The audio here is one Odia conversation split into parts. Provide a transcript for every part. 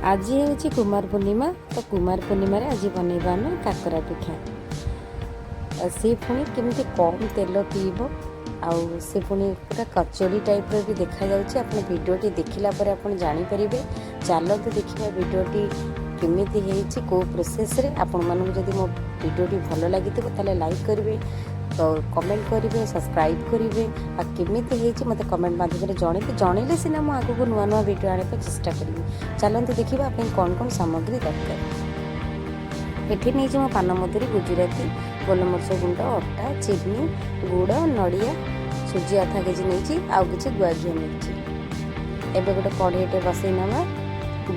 ଆଜି ହେଉଛି କୁମାର ପୂର୍ଣ୍ଣିମା। ତ କୁମାର ପୂର୍ଣ୍ଣିମାରେ ଆଜି ବନେଇବା ଆମେ କାକରା ପିଠା। ସେ ପୁଣି କେମିତି କମ୍ ତେଲ ପିଇବ ଆଉ ସେ ପୁଣି ପୁରା କଚୋଡ଼ି ଟାଇପ୍ର ବି ଦେଖାଯାଉଛି। ଆପଣ ଭିଡ଼ିଓଟି ଦେଖିଲା ପରେ ଆପଣ ଜାଣିପାରିବେ। ଚାଲନ୍ତୁ ଦେଖିବା ଭିଡ଼ିଓଟି କେମିତି ହେଇଛି, କେଉଁ ପ୍ରୋସେସ୍ରେ। ଆପଣମାନଙ୍କୁ ଯଦି ମୋ ଭିଡ଼ିଓଟି ଭଲ ଲାଗିଥିବ, ତାହେଲେ ଲାଇକ୍ କରିବେ, କମେଣ୍ଟ କରିବେ, ସବସ୍କ୍ରାଇବ୍ କରିବେ ଆଉ କେମିତି ହେଇଛି ମୋତେ କମେଣ୍ଟ ମାଧ୍ୟମରେ ଜଣେଇବେ। ଜଣେଇଲେ ସିନା ମୁଁ ଆଗକୁ ନୂଆ ନୂଆ ଭିଡ଼ିଓ ଆଣିବା ପାଇଁ ଚେଷ୍ଟା କରିବି। ଚାଲନ୍ତୁ ଦେଖିବା ପାଇଁ କ'ଣ କ'ଣ ସାମଗ୍ରୀ ଦରକାର। ଏଠି ନେଇଛି ମୁଁ ପାନମଧୁରୀ, ଗୁଜୁରାତି, ଗୋଲମରିଚ ଗୁଣ୍ଡ, ଅଟା, ଚିନି, ଗୁଡ଼, ନଡ଼ିଆ, ସୁଜି ଅଧା କେଜି ନେଇଛି ଆଉ କିଛି ଗୁଆ ଘିଅ ନେଇଛି। ଏବେ ଗୋଟେ କଢ଼େଇଟେ ବସେଇ ନେବା,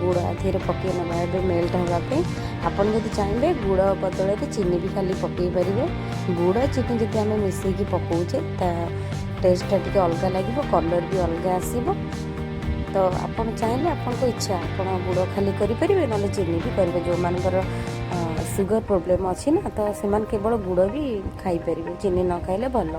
ଗୁଡ଼ ଦେହରେ ପକାଇ ନେବା ଏବେ ମେଲ୍ଟ ହେବା ପାଇଁ। ଆପଣ ଯଦି ଚାହିଁବେ, ଗୁଡ଼ ବଦଳରେ ଚିନି ବି ଖାଲି ପକାଇ ପାରିବେ। ଗୁଡ଼ ଚିନି ଯଦି ଆମେ ମିଶାଇକି ପକାଉଛେ, ତା ଟେଷ୍ଟଟା ଟିକେ ଅଲଗା ଲାଗିବ, କଲର୍ ବି ଅଲଗା ଆସିବ। ତ ଆପଣ ଚାହିଁଲେ, ଆପଣଙ୍କ ଇଚ୍ଛା, ଆପଣ ଗୁଡ଼ ଖାଲି କରିପାରିବେ, ନହେଲେ ଚିନି ବି କରିବେ। ଯେଉଁମାନଙ୍କର ସୁଗର ପ୍ରୋବ୍ଲେମ୍ ଅଛି ନା, ତ ସେମାନେ କେବଳ ଗୁଡ଼ ବି ଖାଇପାରିବେ, ଚିନି ନ ଖାଇଲେ ଭଲ।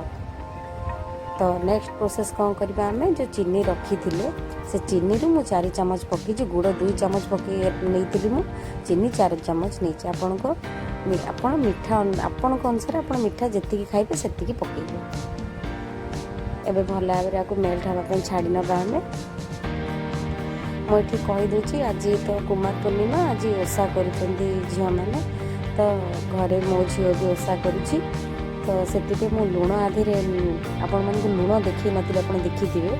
ତ ନେକ୍ସଟ ପ୍ରୋସେସ୍ କ'ଣ କରିବା ଆମେ? ଯେଉଁ ଚିନି ରଖିଥିଲେ, ସେ ଚିନିରୁ ମୁଁ 4 ଚାମଚ ପକାଇଛି। ଗୁଡ଼ 2 ଚାମଚ ପକାଇ ନେଇଥିଲି ମୁଁ, ଚିନି 4 ଚାମଚ ନେଇଛି। ଆପଣ ମିଠା ଆପଣଙ୍କ ଅନୁସାରେ ଆପଣ ମିଠା ଯେତିକି ଖାଇବେ, ସେତିକି ପକାଇବେ। ଏବେ ଭଲ ଭାବରେ ଆକୁ ମେଲ୍ଟ ହେବା ପାଇଁ ଛାଡ଼ି ନେବା ଆମେ। ମୁଁ ଏଠି କହିଦେଉଛି, ଆଜି ତ କୁମାର ପୂର୍ଣ୍ଣିମା, ଆଜି ଓଷା କରୁଛନ୍ତି ଝିଅମାନେ। ତ ଘରେ ମୋ ଝିଅ ବି ଓଷା କରୁଛି। ତ ସେଥିପାଇଁ ମୁଁ ଲୁଣ ଆଧିରେ ଆପଣମାନଙ୍କୁ ଲୁଣ ଦେଖେଇ ନଥିଲି, ଆପଣ ଦେଖିଥିବେ।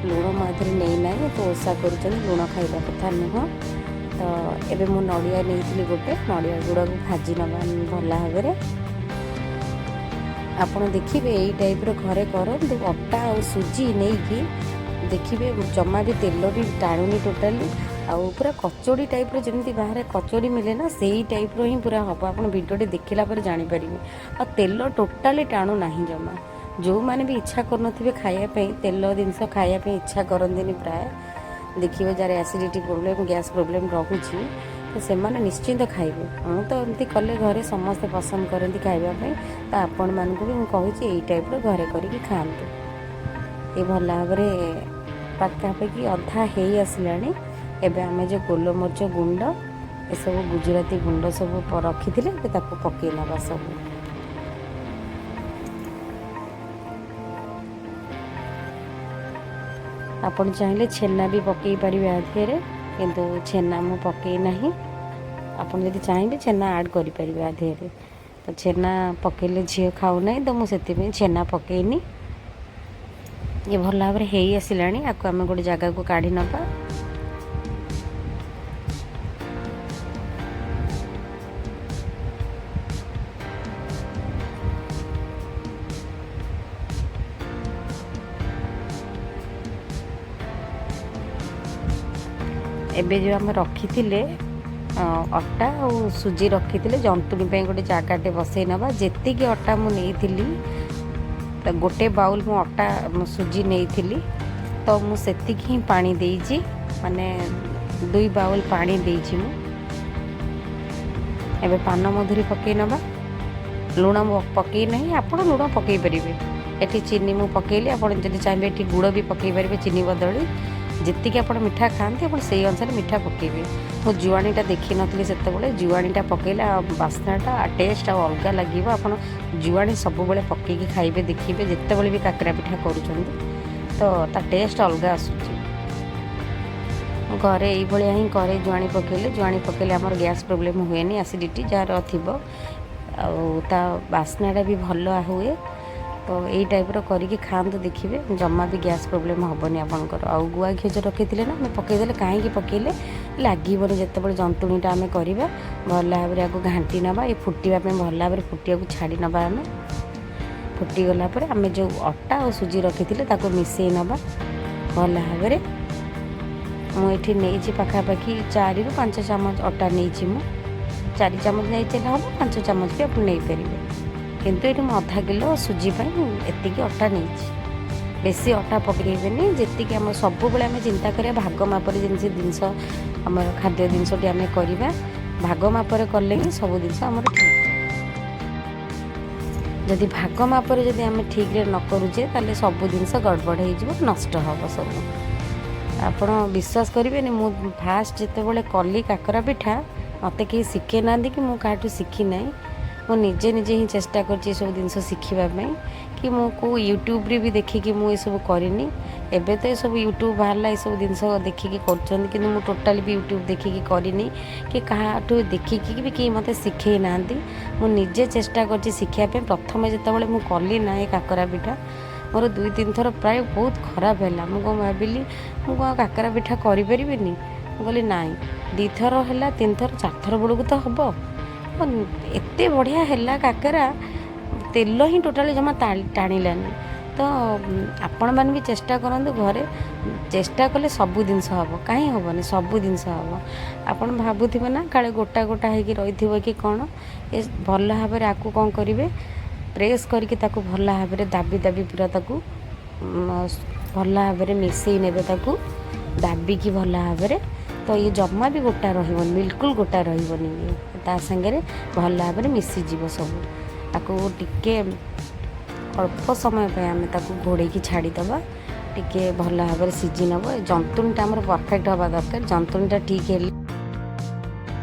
ଲୁଣ ମୁଁ ଆଧିରେ ନେଇନାହିଁ। ତ ଓଷା କରୁଛନ୍ତି, ଲୁଣ ଖାଇବା କଥା ନୁହଁ। ତ ଏବେ ମୁଁ ନଡ଼ିଆ ନେଇଥିଲି ଗୋଟେ, ନଡ଼ିଆ ଗୁଡ଼ାକୁ ଭାଜି ନେବା ଭଲ ଭାବରେ। ଆପଣ ଦେଖିବେ, ଏଇ ଟାଇପ୍ର ଘରେ କରନ୍ତୁ ଅଟା ଆଉ ସୁଜି ନେଇକି, ଦେଖିବେ ଜମା ବି ତେଲ ବି ଟାଣୁନି ଟୋଟାଲି। ଆଉ ପୁରା କଚୋଡ଼ି ଟାଇପ୍ର, ଯେମିତି ବାହାରେ କଚୋଡ଼ି ମିଳେ ନା, ସେଇ ଟାଇପ୍ର ହିଁ ପୁରା ହେବ। ଆପଣ ଭିଡ଼ିଓଟି ଦେଖିଲା ପରେ ଜାଣିପାରିବେ। ଆଉ ତେଲ ଟୋଟାଲି ଟାଣୁ ନାହିଁ ଜମା। ଯେଉଁମାନେ ବି ଇଚ୍ଛା କରୁନଥିବେ ଖାଇବା ପାଇଁ, ତେଲ ଜିନିଷ ଖାଇବା ପାଇଁ ଇଚ୍ଛା କରନ୍ତିନି ପ୍ରାୟ, ଦେଖିବେ ଯାହାର ଆସିଡ଼ିଟି ପ୍ରୋବ୍ଲେମ୍, ଗ୍ୟାସ୍ ପ୍ରୋବ୍ଲେମ୍ ରହୁଛି, ତ ସେମାନେ ନିଶ୍ଚିନ୍ତ ଖାଇବେ। ମୁଁ ତ ଏମିତି କଲେ ଘରେ ସମସ୍ତେ ପସନ୍ଦ କରନ୍ତି ଖାଇବା ପାଇଁ। ତ ଆପଣମାନଙ୍କୁ ବି ମୁଁ କହୁଛି, ଏଇ ଟାଇପ୍ର ଘରେ କରିକି ଖାଆନ୍ତୁ। ଏ ଭଲ ଭାବରେ ପାଖାପାଖି ଅଧା ହେଇ ଆସିଲାଣି। ଏବେ ଆମେ ଯେଉଁ ଗୋଲମରିଚ ଗୁଣ୍ଡ, ଏସବୁ ଗୁଜୁରାତି ଗୁଣ୍ଡ ସବୁ ରଖିଥିଲେ, ଏବେ ତାକୁ ପକାଇ ନେବା ସବୁ। ଆପଣ ଚାହିଁଲେ ଛେନା ବି ପକାଇ ପାରିବେ ଆ ଦେହରେ, କିନ୍ତୁ ଛେନା ମୁଁ ପକାଇ ନାହିଁ। ଆପଣ ଯଦି ଚାହିଁବେ, ଛେନା ଆଡ଼୍ କରିପାରିବେ ଆ ଦେହରେ। ତ ଛେନା ପକାଇଲେ ଝିଅ ଖାଉନାହିଁ, ତ ମୁଁ ସେଥିପାଇଁ ଛେନା ପକାଇନି। ଇଏ ଭଲ ଭାବରେ ହେଇ ଆସିଲାଣି। ଆକୁ ଆମେ ଗୋଟେ ଜାଗାକୁ କାଢ଼ି ନେବା। ଏବେ ଯେଉଁ ଆମେ ରଖିଥିଲେ ଅଟା ଆଉ ସୁଜି ରଖିଥିଲେ ଜନ୍ତୁଣୀ ପାଇଁ, ଗୋଟେ ଜାଗାଟେ ବସେଇ ନେବା। ଯେତିକି ଅଟା ମୁଁ ନେଇଥିଲି, ତ ଗୋଟେ ବାଉଲ୍ ମୁଁ ଅଟା ସୁଜି ନେଇଥିଲି, ତ ମୁଁ ସେତିକି ହିଁ ପାଣି ଦେଇଛି, ମାନେ 2 ବାଉଲ୍ ପାଣି ଦେଇଛି ମୁଁ। ଏବେ ପାନ ମଧୁରୀ ପକାଇ ନେବା। ଲୁଣ ପକାଇ ନାହିଁ, ଆପଣ ଲୁଣ ପକାଇ ପାରିବେ। ଏଠି ଚିନି ମୁଁ ପକାଇଲି, ଆପଣ ଯଦି ଚାହିଁବେ ଏଠି ଗୁଡ଼ ବି ପକାଇ ପାରିବେ ଚିନି ବଦଳି। ଯେତିକି ଆପଣ ମିଠା ଖାଆନ୍ତି, ଆପଣ ସେଇ ଅନୁସାରେ ମିଠା ପକାଇବେ। ମୁଁ ଜୁଆଣିଟା ଦେଖିନଥିଲି ସେତେବେଳେ। ଜୁଆଣିଟା ପକାଇଲେ ଆଉ ବାସ୍ନାଟା, ଟେଷ୍ଟ ଆଉ ଅଲଗା ଲାଗିବ। ଆପଣ ଜୁଆଣି ସବୁବେଳେ ପକାଇକି ଖାଇବେ, ଦେଖିବେ, ଯେତେବେଳେ ବି କାକରା ପିଠା କରୁଛନ୍ତି, ତ ତା ଟେଷ୍ଟ ଅଲଗା ଆସୁଛି। ମୁଁ ଘରେ ଏଇଭଳିଆ ହିଁ କରେ ଜୁଆଣି ପକାଇଲେ। ଜୁଆଣି ପକାଇଲେ ଆମର ଗ୍ୟାସ୍ ପ୍ରୋବ୍ଲେମ୍ ହୁଏନି, ଆସିଡ଼ିଟି ଯାହାର ଥିବ, ଆଉ ତା ବାସ୍ନାଟା ବି ଭଲ ହୁଏ। ତ ଏଇ ଟାଇପ୍ର କରିକି ଖାଆନ୍ତୁ, ଦେଖିବେ ଜମା ବି ଗ୍ୟାସ୍ ପ୍ରୋବ୍ଲେମ୍ ହେବନି ଆପଣଙ୍କର। ଆଉ ଗୁଆ ଘିଅ ଯେଉଁ ରଖିଥିଲେ ନା, ଆମେ ପକାଇଦେଲେ। କାହିଁକି ପକାଇଲେ? ଲାଗିବନି ଯେତେବେଳେ ଜନ୍ତୁଣୀଟା ଆମେ କରିବା। ଭଲ ଭାବରେ ଆକୁ ଘାଣ୍ଟି ନେବା। ଏ ଫୁଟିବା ପାଇଁ, ଭଲ ଭାବରେ ଫୁଟିବାକୁ ଛାଡ଼ି ନେବା ଆମେ। ଫୁଟିଗଲା ପରେ ଆମେ ଯେଉଁ ଅଟା ଆଉ ସୁଜି ରଖିଥିଲେ, ତାକୁ ମିଶାଇ ନେବା ଭଲ ଭାବରେ। ମୁଁ ଏଠି ନେଇଛି ପାଖାପାଖି 4ରୁ 5 ଚାମଚ ଅଟା ନେଇଛି ମୁଁ। 4 ଚାମଚ ନେଇଥିଲେ ହେବ, 5 ଚାମଚ ବି ଆପଣ ନେଇପାରିବେ। କିନ୍ତୁ ଏଠି ମୁଁ ଅଧା କିଲୋ ସୁଜି ପାଇଁ ଏତିକି ଅଟା ନେଇଛି। ବେଶୀ ଅଟା ପକାଇବେନି। ଯେତିକି ଆମ ସବୁବେଳେ ଆମେ ଚିନ୍ତା କରିବା ଭାଗ ମାପରେ, ଯେମିତି ଜିନିଷ ଆମର ଖାଦ୍ୟ ଜିନିଷଟି ଆମେ କରିବା, ଭାଗ ମାପରେ କଲେ ହିଁ ସବୁ ଜିନିଷ ଆମର ଠିକ୍। ଯଦି ଭାଗ ମାପରେ ଯଦି ଆମେ ଠିକ୍ରେ ନ କରୁଛେ, ତାହେଲେ ସବୁ ଜିନିଷ ଗଡ଼ବଡ଼ ହେଇଯିବ, ନଷ୍ଟ ହେବ ସବୁ। ଆପଣ ବିଶ୍ୱାସ କରିବେନି, ମୁଁ ଫାଷ୍ଟ ଯେତେବେଳେ କଲି କାକରା ପିଠା, ମୋତେ କେହି ଶିଖେଇ ନାହାନ୍ତି କି ମୁଁ କାହାଠୁ ଶିଖି ନାହିଁ। ମୁଁ ନିଜେ ନିଜେ ହିଁ ଚେଷ୍ଟା କରିଛି ଏସବୁ ଜିନିଷ ଶିଖିବା ପାଇଁ କି ମୁଁ କେଉଁ ୟୁଟ୍ୟୁବରେ ବି ଦେଖିକି ମୁଁ ଏସବୁ କରିନି। ଏବେ ତ ଏସବୁ ୟୁଟ୍ୟୁବ୍ ବାହାରିଲା, ଏସବୁ ଜିନିଷ ଦେଖିକି କରୁଛନ୍ତି, କିନ୍ତୁ ମୁଁ ଟୋଟାଲି ବି ୟୁଟ୍ୟୁବ୍ ଦେଖିକି କରିନି କି କାହାଠୁ ଦେଖିକି ବି କେହି ମୋତେ ଶିଖେଇ ନାହାନ୍ତି। ମୁଁ ନିଜେ ଚେଷ୍ଟା କରିଛି ଶିଖିବା ପାଇଁ। ପ୍ରଥମେ ଯେତେବେଳେ ମୁଁ କଲି ନା ଏ କାକରା ପିଠା, ମୋର ଦୁଇ ତିନି ଥର ପ୍ରାୟ ବହୁତ ଖରାପ ହେଲା। ମୁଁ କ'ଣ ଭାବିଲି, ମୁଁ କ'ଣ କାକରା ପିଠା କରିପାରିବିନି? ମୁଁ କହିଲି ନାଇଁ, ଦୁଇଥର ହେଲା, ତିନିଥର, ଚାରିଥର ବେଳକୁ ତ ହେବ। ଏତେ ବଢ଼ିଆ ହେଲା କାକରା, ତେଲ ହିଁ ଟୋଟାଲି ଜମା ଟାଣିଲାନି। ତ ଆପଣମାନେ ବି ଚେଷ୍ଟା କରନ୍ତୁ ଘରେ। ଚେଷ୍ଟା କଲେ ସବୁ ଜିନିଷ ହେବ, କାହିଁ ହେବନି? ସବୁ ଜିନିଷ ହେବ। ଆପଣ ଭାବୁଥିବେ ନା କାଳେ ଗୋଟା ଗୋଟା ହେଇକି ରହିଥିବ କି କ'ଣ। ଏ ଭଲ ଭାବରେ ଆକୁ କ'ଣ କରିବେ, ପ୍ରେସ୍ କରିକି ତାକୁ ଭଲ ଭାବରେ ଦାବି ଦାବି ପୁରା ତାକୁ ଭଲ ଭାବରେ ମିଶେଇ ନେବେ, ତାକୁ ଦାବିକି ଭଲ ଭାବରେ। ତ ଇଏ ଜମା ବି ଗୋଟା ରହିବନି, ବିଲକୁଲ ଗୋଟା ରହିବନି। ଇଏ ତା ସାଙ୍ଗରେ ଭଲ ଭାବରେ ମିଶିଯିବ ସବୁ। ତାକୁ ଟିକେ ଅଳ୍ପ ସମୟ ପାଇଁ ଆମେ ତାକୁ ଘୋଡ଼େଇକି ଛାଡ଼ିଦେବା, ଟିକେ ଭଲ ଭାବରେ ସିଝି ନେବ। ଏ ଜନ୍ତୁଣିଟା ଆମର ପରଫେକ୍ଟ ହେବା ଦରକାର। ଜନ୍ତୁଣିଟା ଠିକ୍ ହେଲେ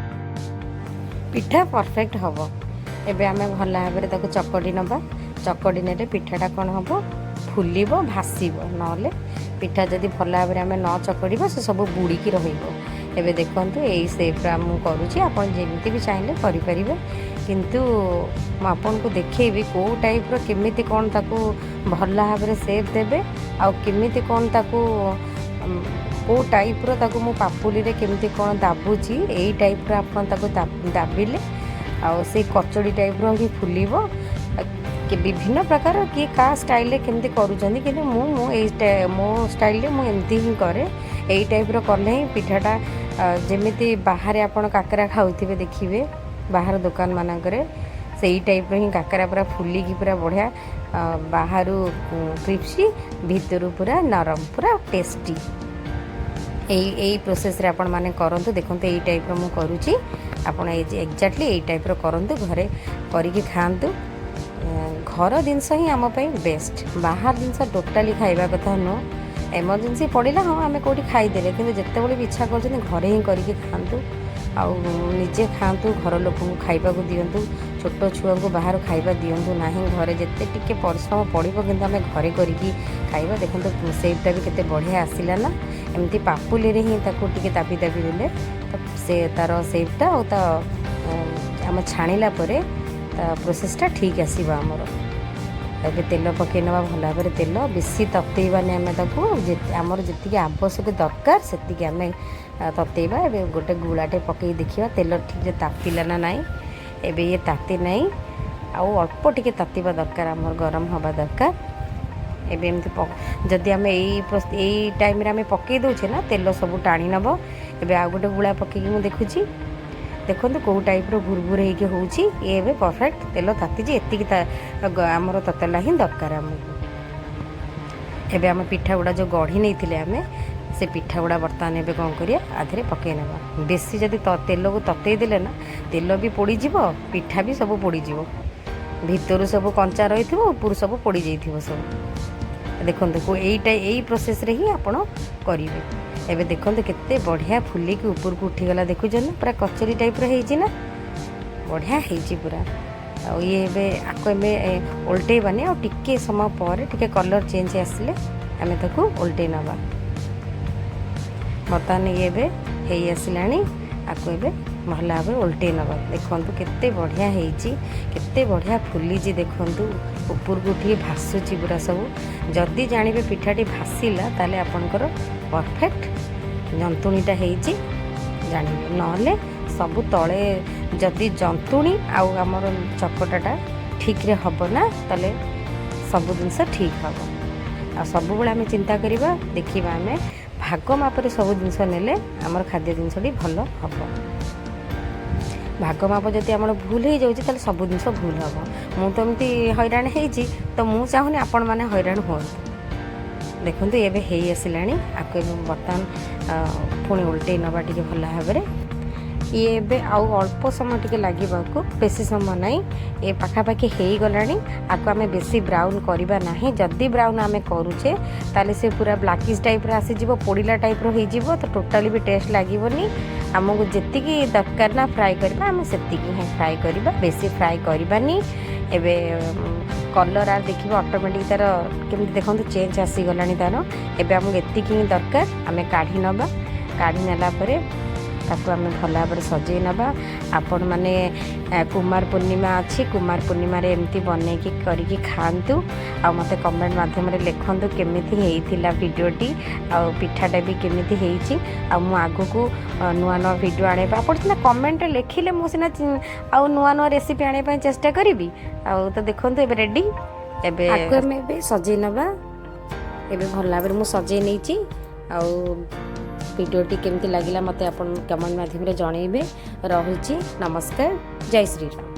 ପିଠା ପରଫେକ୍ଟ ହେବ। ଏବେ ଆମେ ଭଲ ଭାବରେ ତାକୁ ଚକଟି ନେବା। ଚକଟି ନେଲେ ପିଠାଟା କ'ଣ ହେବ? ଫୁଲିବ, ଭାସିବ। ନହେଲେ ପିଠା ଯଦି ଭଲ ଭାବରେ ଆମେ ନ ଚକଟିବା, ସେ ସବୁ ବୁଡ଼ିକି ରହିବ। ଏବେ ଦେଖନ୍ତୁ, ଏଇ ସେପ୍‌ରେ ମୁଁ କରୁଛି। ଆପଣ ଯେମିତି ବି ଚାହିଁଲେ କରିପାରିବେ, କିନ୍ତୁ ମୁଁ ଆପଣଙ୍କୁ ଦେଖେଇବି କେଉଁ ଟାଇପ୍ର କେମିତି କ'ଣ ତାକୁ ଭଲ ଭାବରେ ସେପ୍ ଦେବେ ଆଉ କେମିତି କ'ଣ ତାକୁ କେଉଁ ଟାଇପ୍ର ତାକୁ ମୁଁ ପାପୁଲିରେ କେମିତି କ'ଣ ଦାବୁଛି। ଏଇ ଟାଇପ୍ର ଆପଣ ତାକୁ ଦାବିଲେ ଆଉ ସେଇ କଚୋଡ଼ି ଟାଇପ୍ର ହିଁ ଫୁଲିବ। କି ବିଭିନ୍ନ ପ୍ରକାର କିଏ କାହା ଷ୍ଟାଇଲରେ କେମିତି କରୁଛନ୍ତି, କିନ୍ତୁ ମୁଁ ମୁଁ ଏଇ ମୋ ଷ୍ଟାଇଲରେ ମୁଁ ଏମିତି ହିଁ କରେ। ଏଇ ଟାଇପ୍ର କଲେ ହିଁ ପିଠାଟା ଯେମିତି ବାହାରେ ଆପଣ କାକରା ଖାଉଥିବେ, ଦେଖିବେ ବାହାର ଦୋକାନ ମାନଙ୍କରେ, ସେଇ ଟାଇପ୍ର ହିଁ କାକରା ପୁରା ଫୁଲିକି ପୁରା ବଢ଼ିଆ, ବାହାରୁ କ୍ରିସ୍ପି, ଭିତରୁ ପୁରା ନରମ, ପୁରା ଟେଷ୍ଟି। ଏଇ ଏଇ ପ୍ରୋସେସ୍ରେ ଆପଣମାନେ କରନ୍ତୁ। ଦେଖନ୍ତୁ, ଏଇ ଟାଇପ୍ର ମୁଁ କରୁଛି। ଆପଣ ଏଇ ଏକ୍ଜାକ୍ଟଲି ଏଇ ଟାଇପ୍ର କରନ୍ତୁ, ଘରେ କରିକି ଖାଆନ୍ତୁ। ଘର ଜିନିଷ ହିଁ ଆମ ପାଇଁ ବେଷ୍ଟ। ବାହାର ଜିନିଷ ଟୋଟାଲି ଖାଇବା କଥା ନୁହଁ। ଏମର୍ଜେନ୍ସି ପଡ଼ିଲା, ହଁ, ଆମେ କେଉଁଠି ଖାଇଦେଲେ, କିନ୍ତୁ ଯେତେବେଳେ ବି ଇଚ୍ଛା କରୁଛନ୍ତି, ଘରେ ହିଁ କରିକି ଖାଆନ୍ତୁ ଆଉ ନିଜେ ଖାଆନ୍ତୁ, ଘର ଲୋକଙ୍କୁ ଖାଇବାକୁ ଦିଅନ୍ତୁ। ଛୋଟ ଛୁଆଙ୍କୁ ବାହାରୁ ଖାଇବା ଦିଅନ୍ତୁ ନାହିଁ। ଘରେ ଯେତେ ଟିକେ ପରିଶ୍ରମ ପଡ଼ିବ, କିନ୍ତୁ ଆମେ ଘରେ କରିକି ଖାଇବା। ଦେଖନ୍ତୁ, ସେପ୍‌ଟା ବି କେତେ ବଢ଼ିଆ ଆସିଲା ନା? ଏମିତି ପାପୁଲିରେ ହିଁ ତାକୁ ଟିକେ ଦାବି ଦାବି ଦେଲେ ତ ସେ ତା'ର ସେପ୍‌ଟା ଆଉ ତା ଆମେ ଛାଣିଲା ପରେ ତା ପ୍ରୋସେସ୍ଟା ଠିକ୍ ଆସିବ ଆମର। ଏବେ ତେଲ ପକାଇ ନେବା ଭଲ ଭାବରେ। ତେଲ ବେଶୀ ତତେଇବାନି ଆମେ ତାକୁ, ଆମର ଯେତିକି ଆବଶ୍ୟକ ଦରକାର ସେତିକି ଆମେ ତତେଇବା। ଏବେ ଗୋଟେ ଗୁଳାଟେ ପକାଇ ଦେଖିବା ତେଲ ଠିକ୍ରେ ତାତିଲା ନା ନାହିଁ। ଏବେ ଇଏ ତାତି ନାହିଁ, ଆଉ ଅଳ୍ପ ଟିକେ ତାତିବା ଦରକାର, ଆମର ଗରମ ହେବା ଦରକାର। ଏବେ ଏମିତି ଯଦି ଆମେ ଏଇ ଟାଇମ୍ରେ ଆମେ ପକାଇ ଦେଉଛେ ନା, ତେଲ ସବୁ ଟାଣି ନେବ। ଏବେ ଆଉ ଗୋଟେ ଗୁଳା ପକାଇକି ମୁଁ ଦେଖୁଛି। ଦେଖନ୍ତୁ, କେଉଁ ଟାଇପ୍ର ଭୁରଭୁର ହେଇକି ହେଉଛି ଇଏ। ଏବେ ପରଫେକ୍ଟ ତେଲ ତାତିଛି। ଏତିକି ଆମର ତତଲା ହିଁ ଦରକାର ଆମକୁ। ଏବେ ଆମେ ପିଠା ଗୁଡ଼ା ଯେଉଁ ଗଢ଼ି ନେଇଥିଲେ ଆମେ, ସେ ପିଠା ଗୁଡ଼ା ବର୍ତ୍ତମାନ ଏବେ କ'ଣ କରିବା? ଆଧିରେ ପକାଇ ନେବା। ବେଶୀ ଯଦି ତେଲକୁ ତତେଇ ଦେଲେ ନା, ତେଲ ବି ପୋଡ଼ିଯିବ, ପିଠା ବି ସବୁ ପୋଡ଼ିଯିବ। ଭିତରୁ ସବୁ କଞ୍ଚା ରହିଥିବ, ଉପରୁ ସବୁ ପୋଡ଼ିଯାଇଥିବ ସବୁ। ଦେଖନ୍ତୁ, ଏଇଟା ଏଇ ପ୍ରୋସେସ୍ରେ ହିଁ ଆପଣ କରିବେ। ଏବେ ଦେଖନ୍ତୁ, କେତେ ବଢ଼ିଆ ଫୁଲିକି ଉପରକୁ ଉଠିଗଲା। ଦେଖୁଛନ୍ତି ନା, ପୁରା କଚୋରି ଟାଇପ୍ର ହେଇଛି ନା? ବଢ଼ିଆ ହେଇଛି ପୁରା। ଆଉ ଇଏ ଏବେ ଆକୁ ଏବେ ଓଲଟେଇବାନି, ଆଉ ଟିକେ ସମୟ ପରେ ଟିକେ କଲର୍ ଚେଞ୍ଜ ଆସିଲେ ଆମେ ତାକୁ ଓଲଟେଇ ନେବା। ବର୍ତ୍ତମାନ ଇଏ ଏବେ ହେଇ ଆସିଲାଣି, ଆକୁ ଏବେ ଭଲ ଭାବରେ ଓଲଟେଇ ନେବା। ଦେଖନ୍ତୁ, କେତେ ବଢ଼ିଆ ହେଇଛି, କେତେ ବଢ଼ିଆ ଫୁଲିଛି। ଦେଖନ୍ତୁ, ଉପରକୁ ଉଠିକି ଭାସୁଛି ପୁରା ସବୁ। ଯଦି ଜାଣିବେ ପିଠାଟି ଭାସିଲା, ତାହେଲେ ଆପଣଙ୍କର ପରଫେକ୍ଟ ଜନ୍ତୁଣିଟା ହେଇଛି ଜାଣିବେ। ନହେଲେ ସବୁ ତଳେ ଯଦି ଜନ୍ତୁଣି ଆଉ ଆମର ଚକଟାଟା ଠିକ୍ରେ ହେବ ନା, ତାହେଲେ ସବୁ ଜିନିଷ ଠିକ୍ ହେବ। ଆଉ ସବୁବେଳେ ଆମେ ଚିନ୍ତା କରିବା, ଦେଖିବା, ଆମେ ଭାଗ ମାପରେ ସବୁ ଜିନିଷ ନେଲେ ଆମର ଖାଦ୍ୟ ଜିନିଷଟି ଭଲ ହେବ। ଭାଗ ମାପ ଯଦି ଆମର ଭୁଲ ହେଇଯାଉଛି, ତାହେଲେ ସବୁ ଜିନିଷ ଭୁଲ ହେବ। ମୁଁ ତ ଏମିତି ହଇରାଣ ହେଇଛି, ତ ମୁଁ ଚାହୁଁନି ଆପଣମାନେ ହଇରାଣ ହୁଅନ୍ତୁ। ଦେଖନ୍ତୁ, ଏବେ ହେଇ ଆସିଲାଣି। ଆକୁ ଏବେ ବର୍ତ୍ତମାନ ପୁଣି ଓଲଟେଇ ନେବା ଟିକେ ଭଲ ଭାବରେ। ଇଏ ଏବେ ଆଉ ଅଳ୍ପ ସମୟ ଟିକେ ଲାଗିବାକୁ, ବେଶୀ ସମୟ ନାହିଁ। ଏ ପାଖାପାଖି ହେଇଗଲାଣି। ଆକୁ ଆମେ ବେଶୀ ବ୍ରାଉନ୍ କରିବା ନାହିଁ। ଯଦି ବ୍ରାଉନ୍ ଆମେ କରୁଛେ, ତାହେଲେ ସେ ପୁରା ବ୍ଲାକିସ୍ ଟାଇପ୍ର ଆସିଯିବ, ପୋଡ଼ିଲା ଟାଇପ୍ର ହେଇଯିବ। ତ ଟୋଟାଲି ବି ଟେଷ୍ଟ ଲାଗିବନି ଆମକୁ। ଯେତିକି ଦରକାର ନା ଫ୍ରାଏ କରିବା, ଆମେ ସେତିକି ହିଁ ଫ୍ରାଏ କରିବା, ବେଶୀ ଫ୍ରାଏ କରିବାନି। ଏବେ କଲର୍ ଆଉ ଦେଖିବ, ଅଟୋମେଟିକ୍ ତା'ର କେମିତି ଦେଖନ୍ତୁ, ଚେଞ୍ଜ ଆସିଗଲାଣି ତା'ର। ଏବେ ଆମକୁ ଏତିକି ହିଁ ଦରକାର। ଆମେ କାଢ଼ି ନେବା। କାଢ଼ି ନେଲା ପରେ ତାକୁ ଆମେ ଭଲ ଭାବରେ ସଜେଇ ନେବା। ଆପଣମାନେ, କୁମାର ପୂର୍ଣ୍ଣିମା ଅଛି, କୁମାର ପୂର୍ଣ୍ଣିମାରେ ଏମିତି ବନେଇକି କରିକି ଖାଆନ୍ତୁ ଆଉ ମୋତେ କମେଣ୍ଟ ମାଧ୍ୟମରେ ଲେଖନ୍ତୁ କେମିତି ହେଇଥିଲା ଭିଡ଼ିଓଟି ଆଉ ପିଠାଟା ବି କେମିତି ହେଇଛି। ଆଉ ମୁଁ ଆଗକୁ ନୂଆ ନୂଆ ଭିଡ଼ିଓ ଆଣିବା। ଆପଣ ସିନା କମେଣ୍ଟରେ ଲେଖିଲେ, ମୁଁ ସିନା ଆଉ ନୂଆ ନୂଆ ରେସିପି ଆଣିବା ପାଇଁ ଚେଷ୍ଟା କରିବି। ଆଉ ତ ଦେଖନ୍ତୁ, ଏବେ ରେଡ଼ି। ଏବେ ଆକୁ ଆମେ ଏବେ ସଜେଇ ନେବା। ଏବେ ଭଲ ଭାବରେ ମୁଁ ସଜେଇ ନେଇଛି। ଆଉ ଭିଡ଼ିଓଟି କେମିତି ଲାଗିଲା, ମୋତେ ଆପଣ କମେଣ୍ଟ ମାଧ୍ୟମରେ ଜଣେଇବେ। ରହୁଛି, ନମସ୍କାର, ଜୟ ଶ୍ରୀରାମ।